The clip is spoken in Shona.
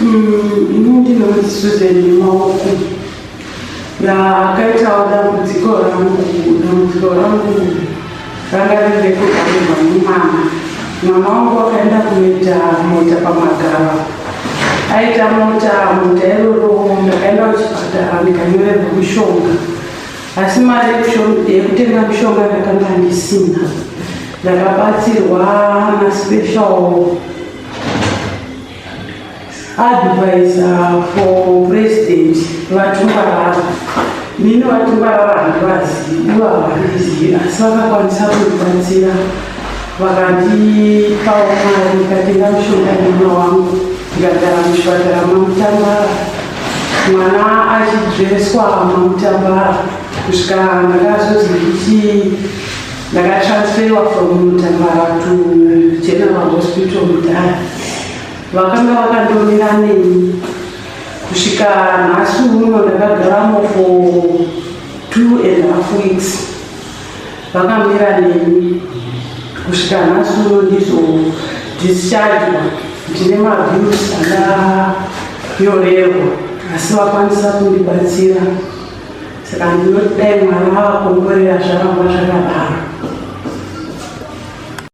Ini ndinonzi Susan Maoko. Ndakaitawo dambudziko rangu, dambudziko rangu ranga riri rekugarirwa nemwana. Mwana wangu akaenda kunoita mota pamagava. Aita mota, mota iroro ndakaenda kuchipatara ndikanyorerwa mishonga. Asi mari yekutenga mishonga ndakanga ndisina. Ndakabatsirwa naspecial advisor for president vaTumbarara. Nini vaTumbarara handivazivi, ivo havandizivi, asi vakakwanisa kundibatsira vakandipawo mari ndikatenga mishonga yemwana wangu, ndikagara muchipatara maMutambara, mwana achidzveswa maMutambara kusvika ndakazozi ndichi ndakatransferwa from Mutambara to General Hospital Mutare. Vakanga vakandomira neni kusvika nhasi uno. Ndakagaramo for 2.5 weeks, vakamira neni kusvika nhasi uno ndizo dischargwa. Ndine mabills andanyorerwa, asi vakwanisa kundibatsira, saka ndinoti dai Mwari avakomborera, zvaramba zvakadaro.